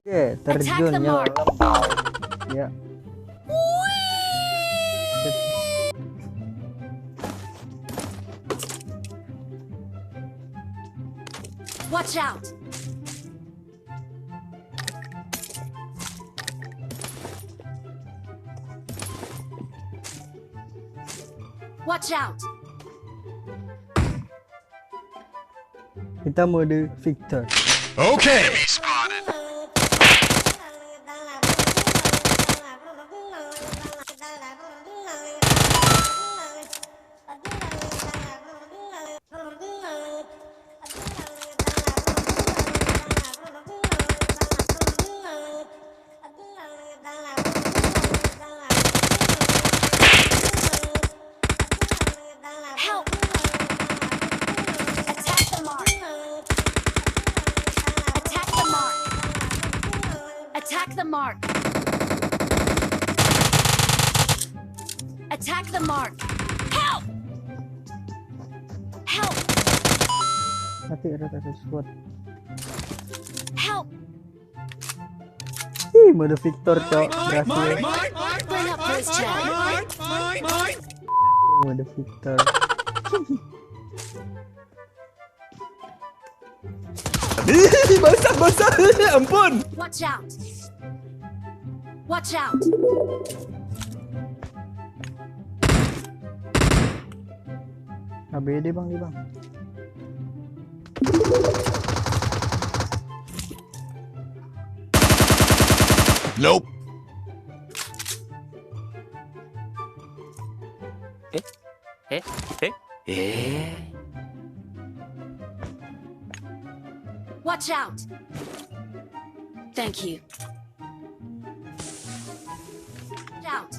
Oke, terjunnya lembah. Ya. Watch out! Watch out! Kita mode Victor. Okay. Enemy spotted. Help! Attack the mark! Attack the mark! Attack the mark! Attack the mark! Help! Help! Mati ada squad. Help! Ih, mode Victor, cok. Berhasil. Bring up voice chat. Mode Victor. Basah. Ampun. Watch out! Watch out! ABD bang, nih bang. Nope. Watch out! Thank you. Watch out!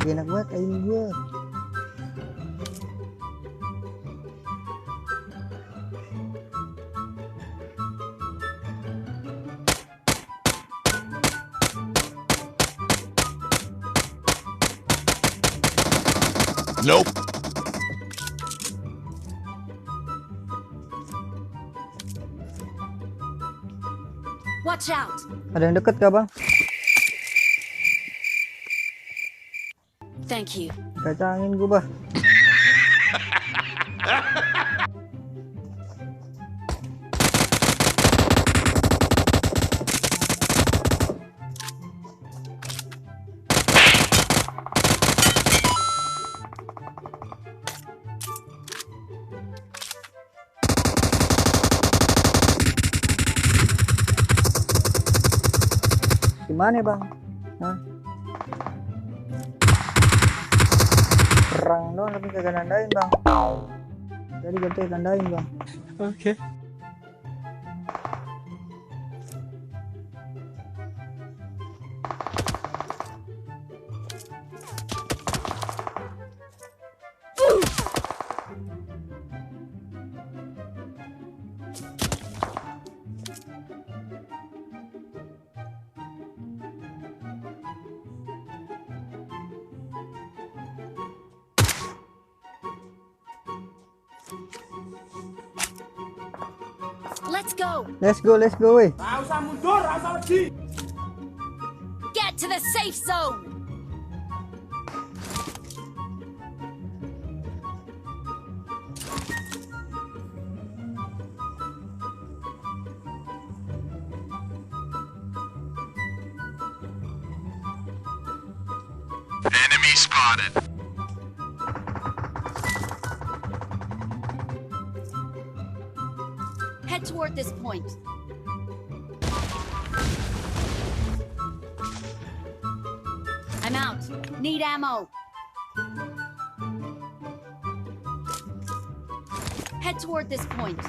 Lagi enak banget aim gue. Nope. Watch out! Ada yang deket gak bang? Thank you. Kacangin gue bah. Gimana bang? Hah? Perang doang tapi kagak nandain bang. Jadi ganti tandain bang. Oke. Let's go! Let's go weh. Get to the safe zone! Enemy spotted. toward this point. I'm out. Need ammo. Head toward this point.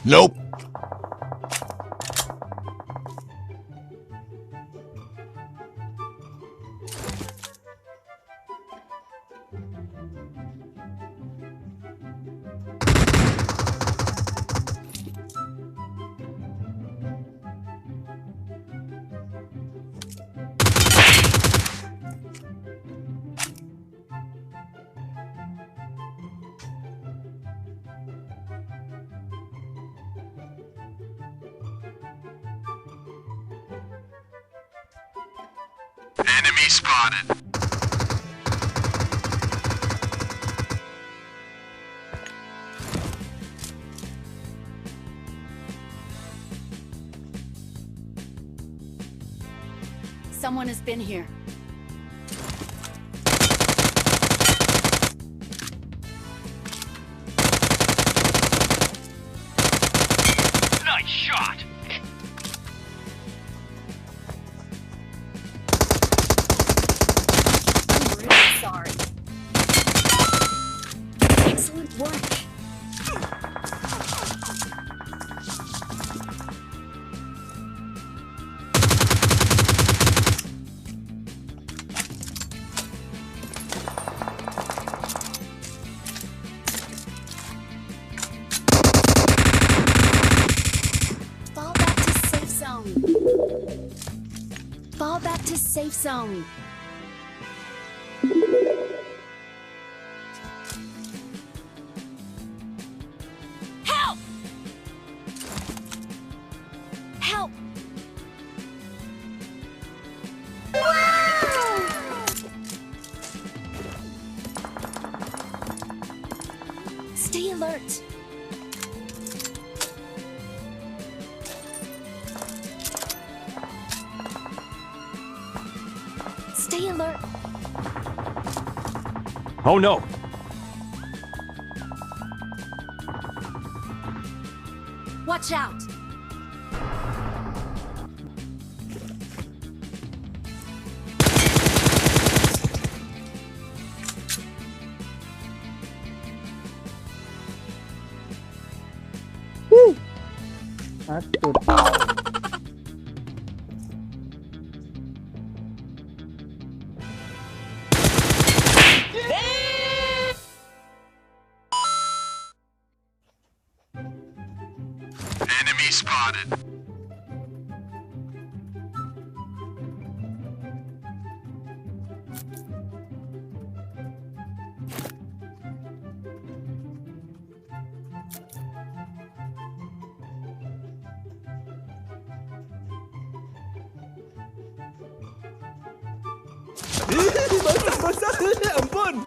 Nope. Enemy spotted. Someone has been here. Nice shot. I'm really sorry. Excellent work. Fall back to safe zone. Fall back to safe zone. Help! Help! Stay alert. Stay alert. Oh no! Watch out. Satu. Enemy spotted. Basah, ampun!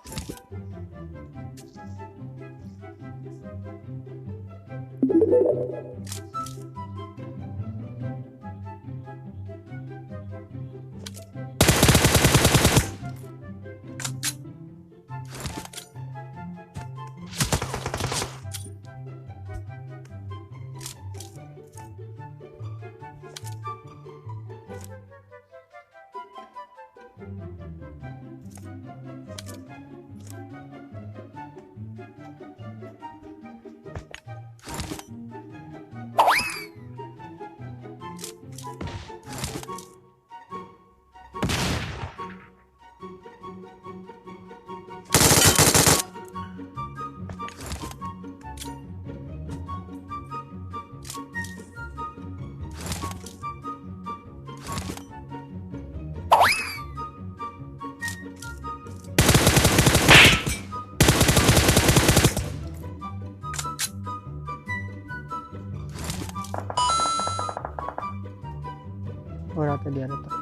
Oh, rata dia rata.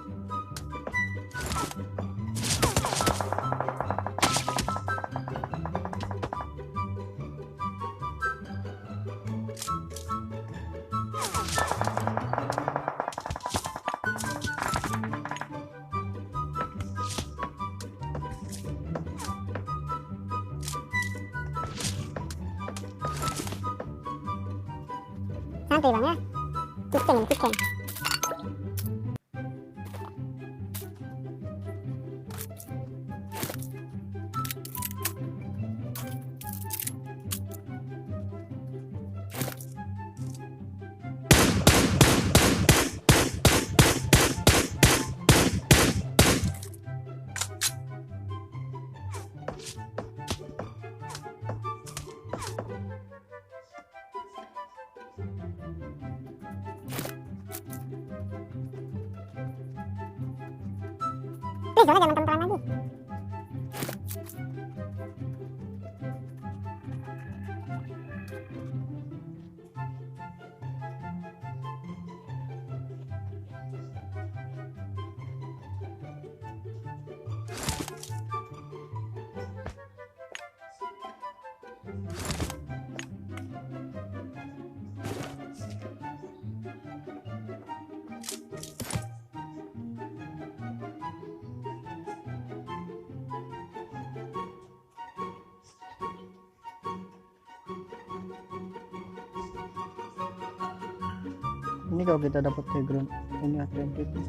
santai bang ya. Chicken ini chicken. Please jangan teman-teman lagi. Ini kalau kita dapat background ini ada yang gitu.